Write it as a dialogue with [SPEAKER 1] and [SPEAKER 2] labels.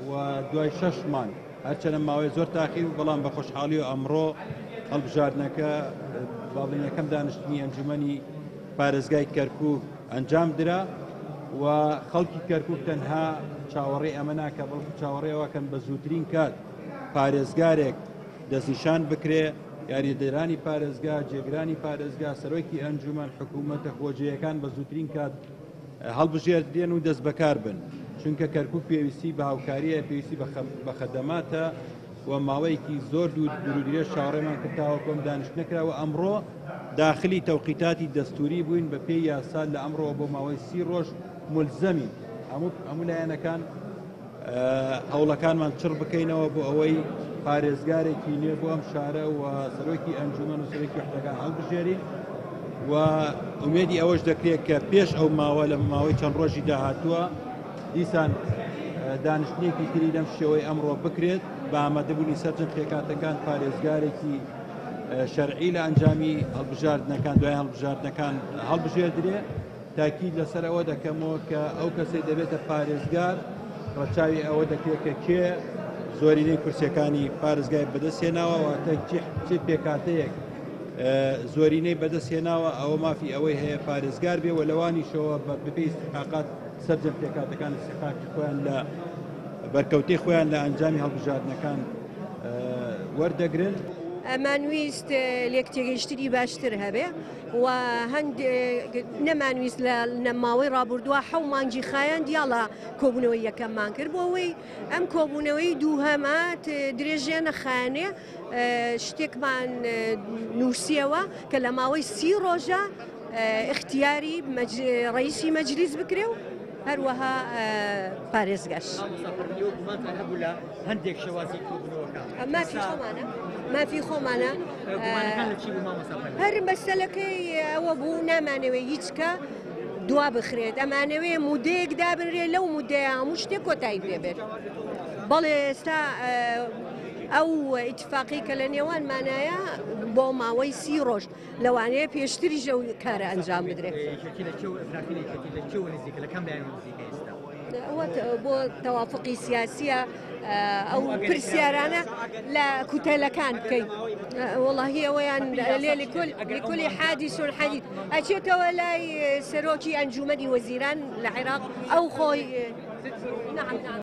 [SPEAKER 1] و دوای شەش مانگ، هەرچەنە ماوەی زۆر تاخیر بوو، بەڵام بە خۆشحاڵی و ئەمڕۆ هەڵبژاردنەکە با بڵێین یەکەم دانیشتنی ئەنجومەنی پارێزگای کەرکوک ئەنجام درا و خەڵکی کەرکوک تەنها چاوەڕێی ئەمە ناکە، بەڵکو چاوەڕێ ئەوەکەن بە زووترین کات پارێزگارێک دەستنیشان بکرێ، یاریدەدەرانی پارێزگا، جێگرانی پارێزگا، سەرۆکی ئەنجومەن، حکوومەتە خۆجێیەکان بە زووترین کات هەڵبژێردرێن و دەستبەکار بن، چونکە کەرکوک پێویستی بە هاوکارییە، پێویستی بە خەدەماتە و ماوەیەکی زۆر دوور و درێژ چاوەڕێمان کرد تاوەکو ئەم دانیشتنە کرا و ئەمڕۆ داخلی تەوقیتاتی دەستوری بووین بە پێی یاسا لە ئەمڕۆوە بۆ ماوەی 30 ڕۆژ ملزەمین هەموو لایەنەکان هەوڵەکانمان چڕ بکەینەوە بۆ ئەوەی پارێزگارێکی نوێ بۆ ئەم شارە و سەرۆکی ئەنجومەن و سەرۆکی وحدەکان هەڵبژێرین و ئومێدی ئەوەش دەکرێت کە پێش ئەو ماوە لە ماوەی چەند ڕۆژی داهاتووە دیسان دانیشتنێکی تری لەم شێوەی ئەمڕۆ بکرێت بە ئامادەبوونی سەرجەم پێکاتەکان پارێزگارێکی شەرعی لە ئەنجامی هەڵبژاردنەکان دوای هەڵبژاردنەکان هەڵبژێردرێ. تاکید لەسەر ئەوە دەکەمەوە کە ئەو کەسەی دەبێتە پارێزگار ڕەچاوی ئەوە دەکرێت کە کێ زۆرینەی کورسیەکانی پارێزگای بەدەستهێناوە، واتە چ پێکهاتەیەک زۆرینەی بەدەستهێناوە ئەوە مافی ئەوەی هەیە پارێزگار بێ و لەوانیشەوە بەپێی ئیستحقاقات سەرجەم پێکهاتەکان ئیستحقاقی خۆیان لە بەرکەوتەی خۆیان لە ئەنجامی هەڵبژاردنەکان وەردەگرن.
[SPEAKER 2] ئەمانویست لێکتێگەیشتنی باشتر هەبێ و هەندێک نەمانویست لە ماوەی ڕابردووە حەو مانگی خایاند یاڵا کۆبوونەوەی یەکەممان کرد بۆ ئەوەی ئەم کۆبوونەوەی دووهەمە درێژە نەخایەنێ شتێکمان نووسیەوە کە لە ماوەی 30 ڕۆژە اختیاری ڕئیسی مەجلیس بکرێ و هەروەها پارێزگاش.
[SPEAKER 3] هەندێک شێوازی کۆبوونەوەکە
[SPEAKER 2] مافی خۆمانە مافی خۆمانە هەر مەسەلەکەی ئەوە بوو نامانەوێ هیچ کە دوا بخرێت ئەمانەوێ مودەیەک دابنرێ لەو مودەیە هەموو شتێک کۆتایی پێ بێت بەڵێ ئێستا ئەو ئیتفاقی کە لە نێوانمانایە بۆ ماوەی 30 ڕۆژ لەوانەیە پێشتریش ئەو کارە ئەنجام بدرێت. بۆ تەوافقی سیاسیە ئەو پرسیارانە لە کوتەلەکان بکەیت وەڵاهی ئەوەیان لێ لکل حادیث حدیث ئەچێتەوە لای سەرۆکی ئەنجومەنی وەزیران لە عێراق ئەو خۆی نعم نعم.